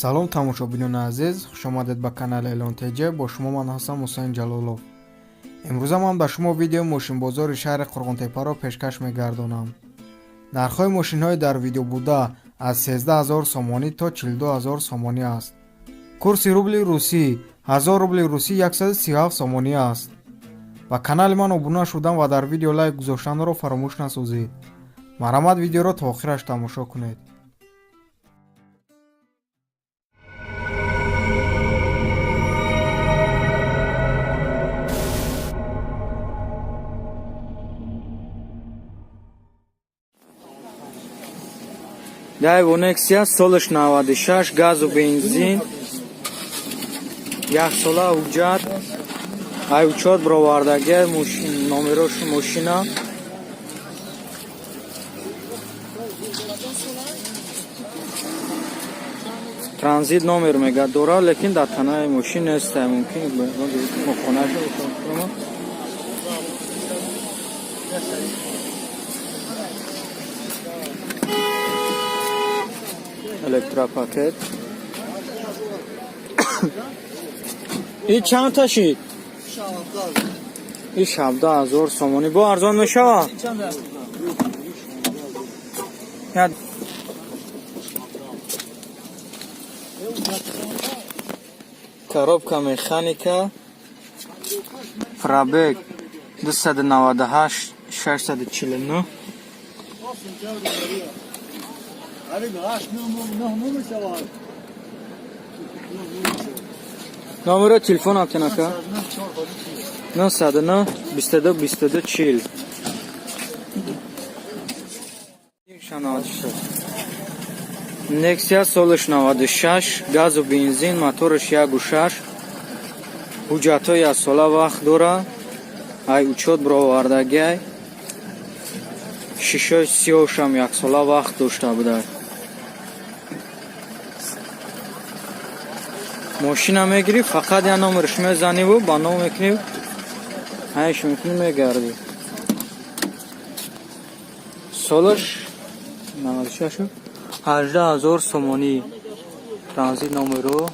Салом, тамошобинони азиз, хушомадед ба канали Элон ТЖ. Бо шумо ман ҳастам, Ҳусайн Ҷалолов. Имрӯза ман ба шумо видеои мошинбозори шаҳри Қурғонтеппаро пешкаш мегардонам. Нархҳои мошинҳои дар видео буда аз 13 ҳазор сомонӣ то 42 ҳазор сомонӣ аст. Курси рубли русӣ: 1000 рубли русӣ 137 сомонӣ аст. Ба канали ман обуна шудан ва дар видео лайк гузоштанро фаромӯш насозед. Марҳамат, видеоро то охираш тамошо кунед. Daewoo Nexia, солаш 96, газу бензин, яксола ҳуҷҷат, ай учёт бировардагия номерош мошина. Транзит номер мега дора, лекин дар танаи мошин нест. Мумкин хонаша. Электропакет. И чанд та шид? И 17 000 сомонӣ. Бо арзон мешавад? Я коробка механика, пробег 298 649. Номеро телефон ака? 909 22 22 40. 96 Nexia, солаш 96, газу бензин, мотораш 1,6, ҳуҷҷатҳои яксола вақт дора, ай учёт бировардагиай, шишои сиёҳшам яксола вақт дошта буда. Мошина мегирӣ, фақат я номерш мезаниву ба ном мекунӣ, ҳайш мекунӣ, мегардӣ. Солаш 96, 18 000 сомонӣ. Транзит номеро.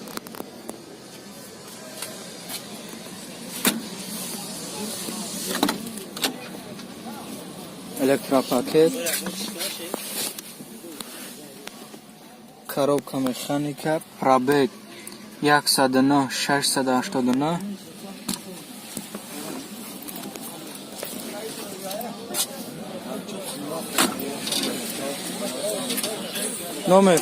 Электропакет, коробка механика, пробег 109 689. Номер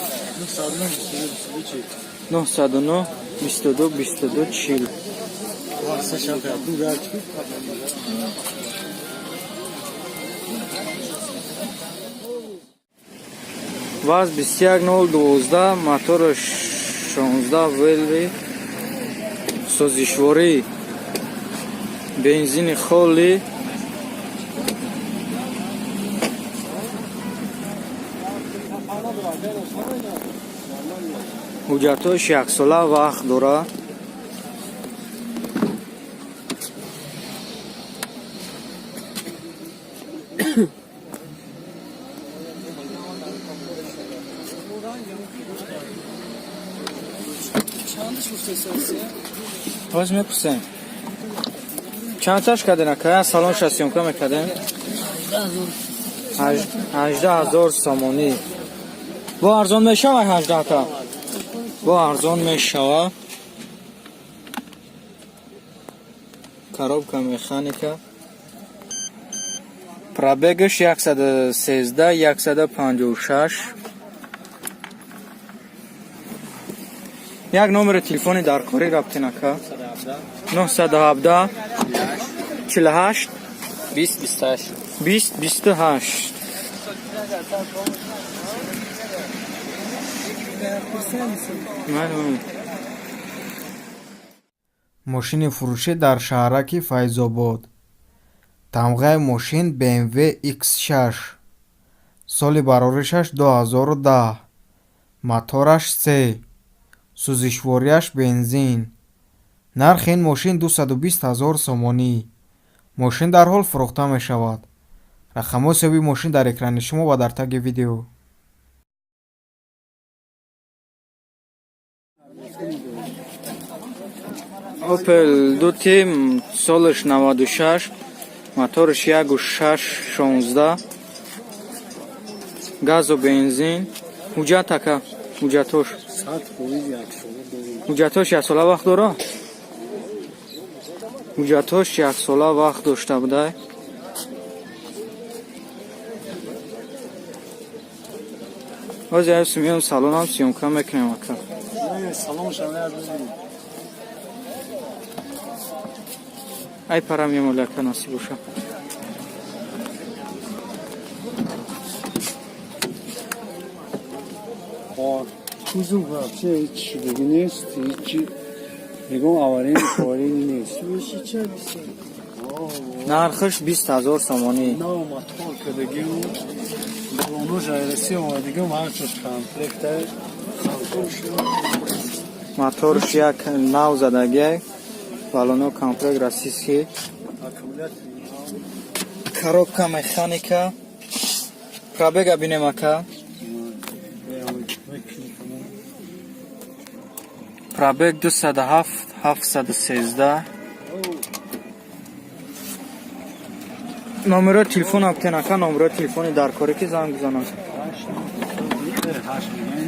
909 22 22 40. ВАЗ 21012, мотораш 16 велви, сӯзишворӣ бензини холӣ. Ҳуҷҷатҳояш яксола вақт дорад. Ҳоз мепурсем, чандташ кардем, ака? Салонша съёмка мекардем. 18 000 сомонӣ. Бо арзон мешава? Ҳаждаҳта бо арзон мешава. Коробка механика, пробегаш 113 156. Як номери телефони даркорӣ рафтин, ака? 917 48 20 28. 20 28. Ман. Мошини фурӯшӣ дар шаҳраки Файзобод. Тамғаи мошин BMW X6, соли бароришаш 2010, мотораш се, сӯзишвориаш бензин. Нархи ин мошин 220 ҳазор сомонӣ. Мошин дарҳол фурӯхта мешавад. Рақамҳои соҳиби мошин дар экрани шумо ва дар таги видео. Опел дути, солаш 96, мотораш 1,6, 16, газу бензин. Ҳуҷҷат, ака, ҳуҷҷатош? 100% як сола дорем. Ҳуҷҷатош як сола вақт дора, ҳуҷҷатош як сола вақт дошта будай. Ҳозир ай меём, салонам съёмка мекунем, ака. Салон шавад, бибинем. Ай пара мемоли, ака, насиб боша. Кузов вообще ҳеҷ шудагӣ нест, ҳеҷ ягон аварийни аварийни нест. Нархаш 20 000 сомонӣ. Нав мотор кардагиу, балонош айраси омадагиу, ҳарчош комплекта. Моторш як нав задагиай, балоно комплект российский. Аккумулятор. Коробка механика. Пробега бинем, ака. Пробег 207 713. Номерои телефон аптен, ака, номерои телефони дар коре ки занг бизанам.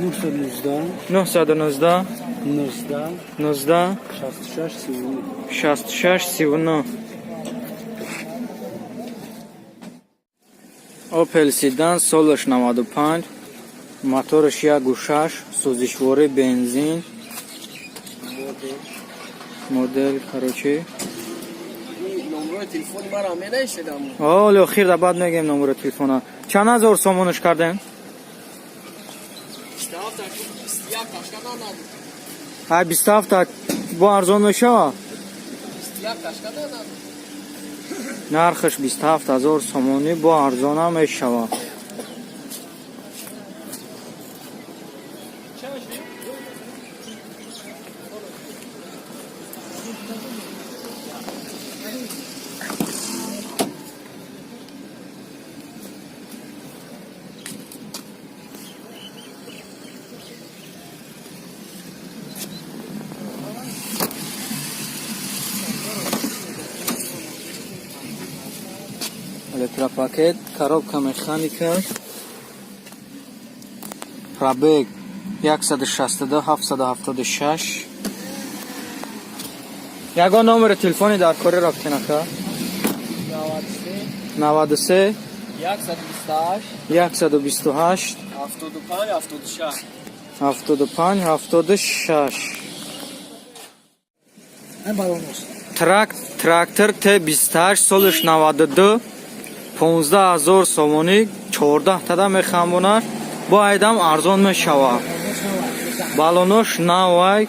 919. 919. 19. 19. 66 39. 66 39. Опел седан, солаш 95, мотораш 1,6, сӯзишворӣ бензин, модел, короче. Номерои телефони маро менависедам. Оли охир да баъд мегем номерои телефона. Чанд ҳазор сомонаш кардем? 27, 21 ташкада набуд. Ай 27 бо арзон мешава? 21 ташкада набуд. Нархаш 27 000 сомонӣ, бо арзона мешава. Электропакет, коробка механика, пробег 162 776. Ягон номери телефони дар кори рафтен, ака? 93. 128. 128. 75 76. 75 76. Трактор Т28, солиш 92, 15 000 сомонӣ, 14 тада мехамонад, бо айдам арзон мешавад. Балонош навай.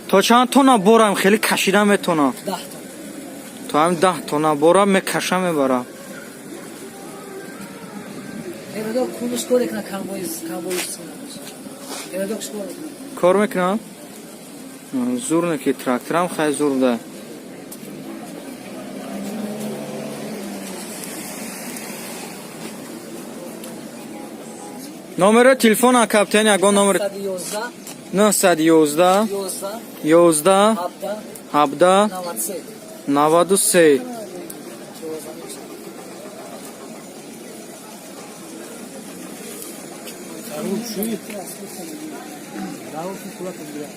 То чанд тонна борам хеле кашида метонам? То ҳам 10 тонна бора мекаша мебарам. Эрадок хунуш кор мекунад, камбоиз камбоиз эрадокш кор мекунад. Кор мекунам, зур не ки тракторам хай зур да. Номери телефона, каптен, ягон номер? 911. 911. 11. 11. 17. 17. 93. 93. Дарун чӣ? Дарун пулатон бия.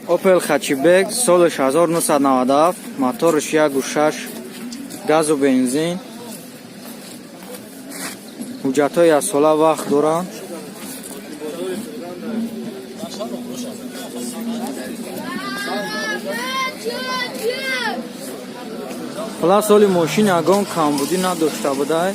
Опел Хатчбек, солиш 1997, моторш 1,6, газу бензин. Ҳуҷҷатҳои яксола вақт доранд. Хулас, соли мошин ягон камбудӣ надошта будай.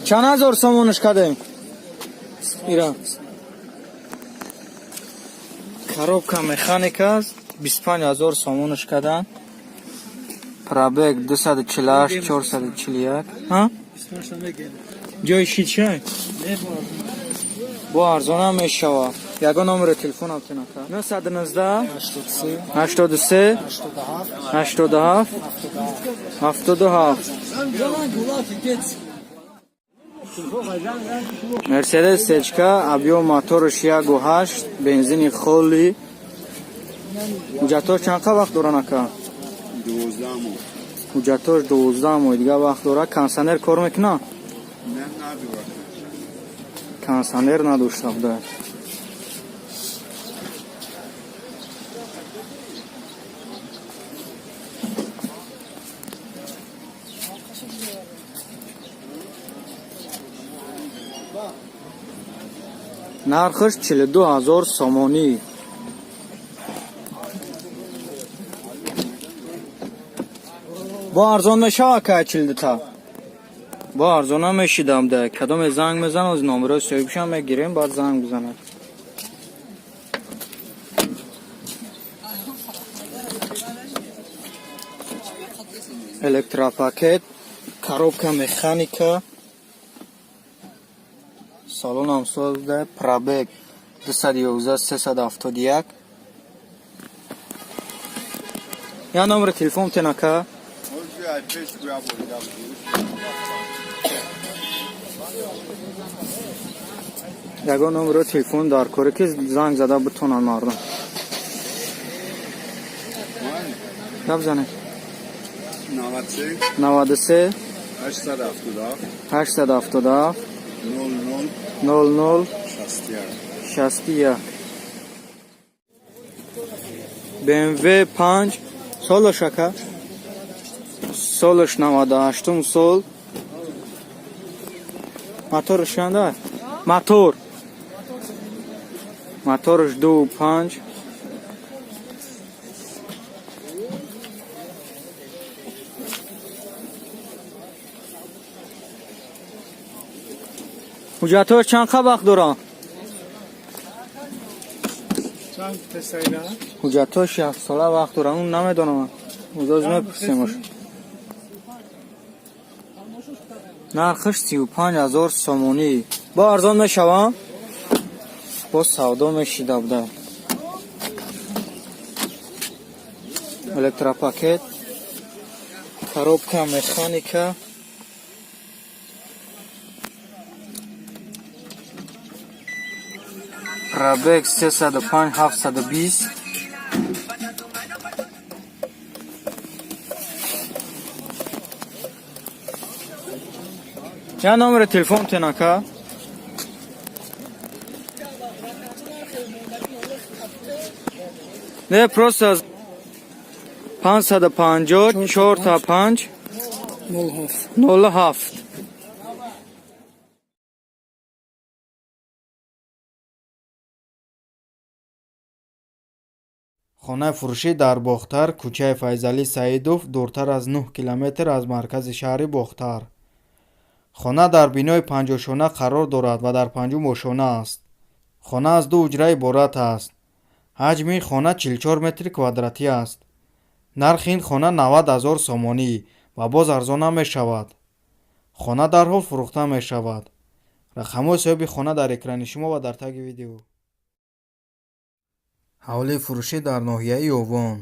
Чанд ҳазор сомонаш кардем ира? Коробка механика аст, 25 000 сомонаш кадан. Пробег 248 441. Ҳа? Ҷои шид шай? Бо арзонам мешавад. Ягон номери телефонам тенака. 919 83 87 77. Мерседес сечка, объём моторш 1,8, бензини холи. Ҳуҷҷатҳош чанд вақт доран, ака? 12 моҳ. Ҳуҷҷатҳош 12 моҳ дига вақт дорад. Кондиционер кор мекунад? Не, надорад. Кондиционер надошта буда. Нархаш 42 000 сомонӣ. Бо арзон мешавад ка 42 та? Бо арзона мешидам да. Кадоме занг мезанад, оз номерои соҳибшам мегирем, баъд занг бизанад. Электропакет, коробка механика, салонам созда, пробег 211 371. Я номери телефон тенака. Ози ай пеш гӯя борида буд. Ягон номеро телефон дар коре, ки занг зада битонанд мардум. Гап занед. 93 93 877 877 00 00 61. 61. BMW 5, солаш, ака, солаш 98 сол. Моторш чанда? Моторш 2,5. Ҳуҷҷатҳош чанд вақт дорам? Чанд песайра? Ҳуҷҷатҳош як сола вақт дорам, он намедонам. Узоз мепурсемош. Нархаш 35 000 сомонӣ. Бо арзон мешавам? Бо савдо мешида буда. Электропакет, коробка механика. Пробег 305 720. Я номери телефон тенака. Не, просто 550 4 5 07. Хонаи фурӯшӣ дар Бохтар, кӯчаи Файзалӣ Саидов, дуртар аз 9 километр аз маркази шаҳри Бохтар. Хона дар бинои панҷошона қарор дорад ва дар панҷум ошёна аст. Хона аз ду ҳуҷра иборат аст. Ҳаҷми ин хона 44 метри квадратӣ аст. Нархи ин хона 90 ҳазор сомонӣ ва боз арзон намешавад. Хона дарҳол фурӯхта мешавад. Рақамҳои соҳиби хона дар экрани шумо ва дар таги видео. Ҳавлии фурӯшӣ дар ноҳияи Ёвон.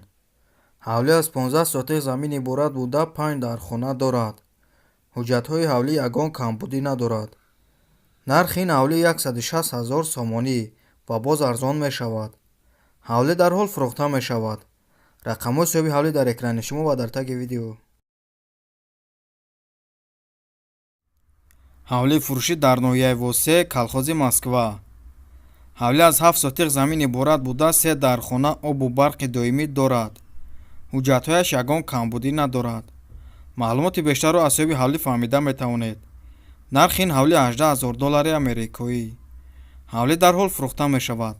Ҳавлӣ аз 15 сотих замин иборат буда, панҷ дархона дорад. Ҳуҷҷатҳои ҳавлӣ ягон камбудӣ надорад. Нархи ин ҳавлӣ 160 ҳазор сомонӣ ва боз арзон мешавад. Ҳавлӣ дарҳол фурӯхта мешавад. Рақамҳои соҳиби ҳавлӣ дар экрани шумо ва дар таги видео. Ҳавлии фурӯшӣ дар ноҳияи Восе, колхози Москва. Ҳавлӣ аз ҳафт сотих замин иборат буда, се дархона, обу барқи доимӣ дорад. Ҳуҷҷатҳояш ягон камбудӣ надорад. Маълумоти бештарро аз соҳиби ҳавлӣ фаҳмида метавонед. Нархи ин ҳавлӣ 18 ҳазор доллари америкоӣ. Ҳавлӣ дарҳол фурӯхта мешавад.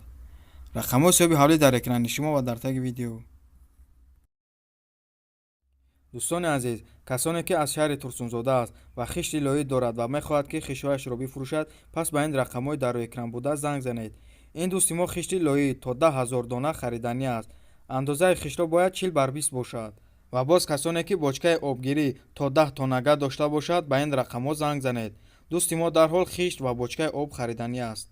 Рақамҳои соҳиби ҳавлӣ дар экрани шумо ва дар таги видео. Дӯстони азиз, касоне ки аз шаҳри Турсунзода аст ва хишти лоӣ дорад ва мехоҳад, ки хиштҳояшро бифурӯшад, пас ба ин рақамҳои дар рӯи экран буда занг занед. Ин дӯсти мо хишти лоӣ то 10 000 дона хариданӣ аст. Андозаи хиштҳо бояд 40 бар 20 бошад. Ва боз касоне ки бочкаи обгирӣ то 10 тоннага дошта бошад, ба ин рақамҳо занг занед. Дӯсти мо дарҳол хишт ва бочкаи об хариданӣ аст.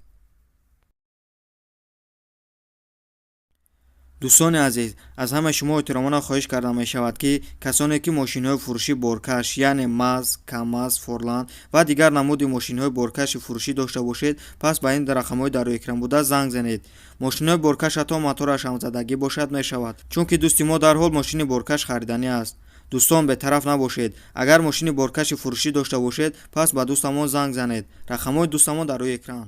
Дӯстони азиз, аз ҳамаи шумо эҳтиромона хоҳиш карда мешавад, ки касоне ки мошинҳои фурӯшӣ боркаш, яъне МАЗ, КамАЗ, Форланд ва дигар намуди мошинҳои боркаши фурӯшӣ дошта бошед, пас ба ин рақамҳои дар рӯи экран буда занг занед. Мошинҳои боркаш ҳатто мотораш ҳамзадагӣ бошад, мешавад, чунки дӯсти мо дарҳол мошини боркаш хариданӣ аст. Дӯстон, бетараф набошед. Агар мошини боркаши фурӯшӣ дошта бошед, пас ба дӯстамон занг занед. Рақамҳои дӯстамон дар рӯи экран.